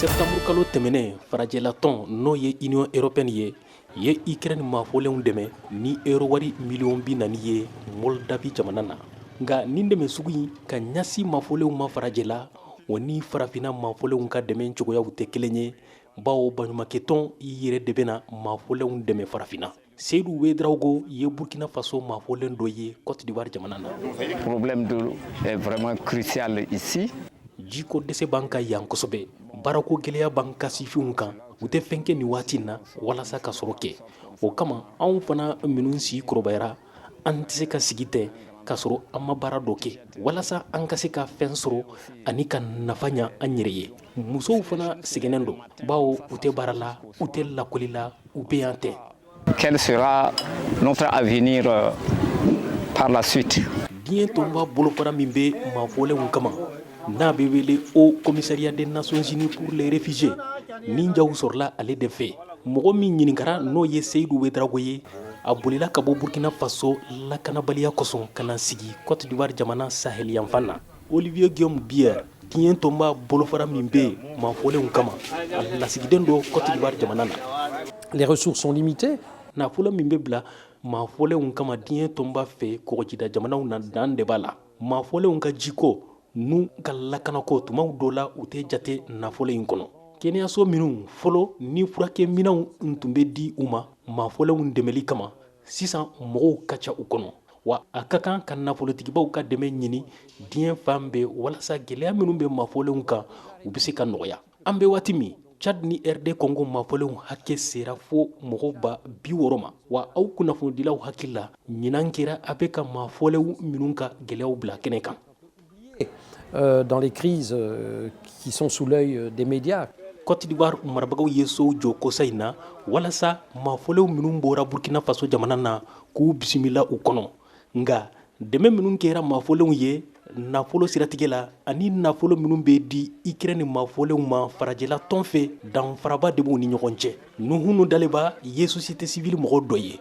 Sɛtanburukalo tɛmɛnen, farajɛlatɔn n'o ye Union européenne ye, ye Ukraine maafɔlenw dɛmɛ ni euro wari miliyɔn 40 ye Moldavie jamana na. Nka nin dɛmɛ sugu in ka ɲɛsin maafɔlenw ma farajɛla, o ni farafinna maafɔlenw ka dɛmɛ cogoyaw tɛ kelen ye, bawo baɲumankɛtɔn yɛrɛ de bɛna maafɔlenw dɛmɛ farafinna. Seyidu Wedraogo ye Burkina Faso maafɔlen dɔ ye Cote d'Ivoire jamana na. Problème d'eau est vraiment crucial ici. Jiko dɛsɛ b'an kan yan kosɛbɛ. Baarako gɛlɛya b'an ka sifinw kan. U tɛ fɛn kɛ nin waati in na walasa ka sɔrɔ kɛ. O kama anw fana minnu si kɔrɔbayara, an tɛ se ka sigi ten k'a sɔrɔ an ma baara dɔ kɛ walasa an ka se ka fɛn sɔrɔ ani ka nafa ɲa an yɛrɛ ye. Musow fana sɛgɛnnen don, bawo u tɛ baara la, u tɛ lakɔli la, u bɛ yan ten. Quel sera notre avenir par la suite? Diɲɛ tɔnba bolofara min bɛ maafɔlenw kama, n'a bɛ wele Haut Commissariat des Nations Unies pour les réfugiés, nin jaw sɔrɔla ale de fɛ. Mɔgɔ min ɲininkara, n'o ye Seyidu Wedraogo ye, a bolila ka bɔ Burkina Faso lakanabaliya kosɔn ka na sigi Cote d'Ivoire jamana sahel yanfan na. Olivier Guillaume Bier, diɲɛ tɔnba bolofara min bɛ maafɔlenw kama, a lasigiden don Cote d'Ivoire jamana na. Les ressources sont limitées. Nafolo min bɛ bila maafɔlenw kama diɲɛ tɔnba fɛ kɔgɔjida jamanaw na, dan de b'a la. Maafɔlenw ka jiko n'u ka lakanako, tumaw dɔ la, u tɛ jate nafolo in kɔnɔ. Kɛnɛyaso minnu fɔlɔ ni furakɛminɛnw tun bɛ di u ma maafɔlenw dɛmɛli kama, sisan mɔgɔw ka ca u kɔnɔ. Wa a ka kan ka nafolotigibaw ka dɛmɛ ɲini diɲɛ fan bɛɛ walasa gɛlɛya minnu bɛ maafɔlenw kan, u bɛ se ka nɔgɔya. An bɛ waati min, Tchad ni RD Congo maafɔlenw hakɛ sera fo mɔgɔ 60,000 ma. Wa aw kunnafonidilaw hakili la, ɲinan kɛra a bɛ ka maafɔlenw minnu ka gɛlɛyaw bila kɛnɛ kan. Dans les crises qui sont sous l'œil des médias. Côte d'Ivoire marabagaw ye sow jɔ kɔsa in na walasa maafɔlenw minnu bɔra Burkina Faso jamana na, k'u bisimila u kɔnɔ. Nka dɛmɛ minnu kɛra maafɔlenw ye nafolo siratigɛ la ani nafolo minnu bɛ di Ukraine maafɔlenw ma farajɛla tɔn fɛ, danfaraba de b'u ni ɲɔgɔn cɛ. Nuhunu Daleba ye société civile mɔgɔ dɔ ye.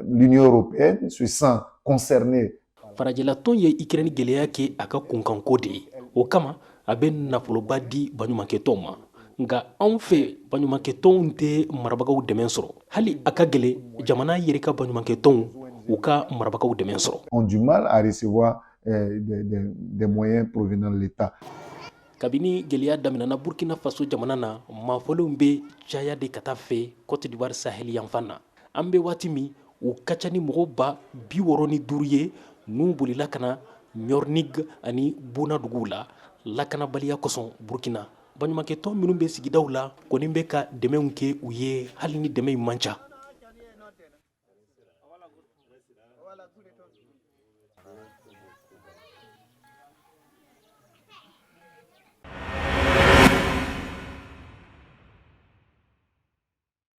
L'Union européenne se sent concernée. Farajɛla tɔn ye Ukraine gɛlɛya kɛ a ka kunkanko de ye. O kama a bɛ nafoloba di baɲumankɛtɔnw ma. Nka anw fɛ, baɲumankɛtɔnw tɛ marabagaw dɛmɛ sɔrɔ. Hali a ka gɛlɛn jamana yɛrɛ ka baɲumankɛtɔnw u ka marabagaw dɛmɛ sɔrɔ. Ont du mal à recevoir des moyens provenant de l'État. Kabini gɛlɛya daminɛna Burkina Faso jamana na, maafɔlenw bɛ caya de ka taa fɛ Cote d'Ivoire sahel yanfan na. An bɛ waati min, u ka ca ni mɔgɔ 65,000 ye n'u bolila ka na Ɲɔrɔnig ani Bona duguw la lakanabaliya kosɔn Burkina. Baɲumankɛtɔn minnu bɛ sigidaw la kɔni bɛ ka dɛmɛw kɛ u ye, hali ni dɛmɛ in man ca.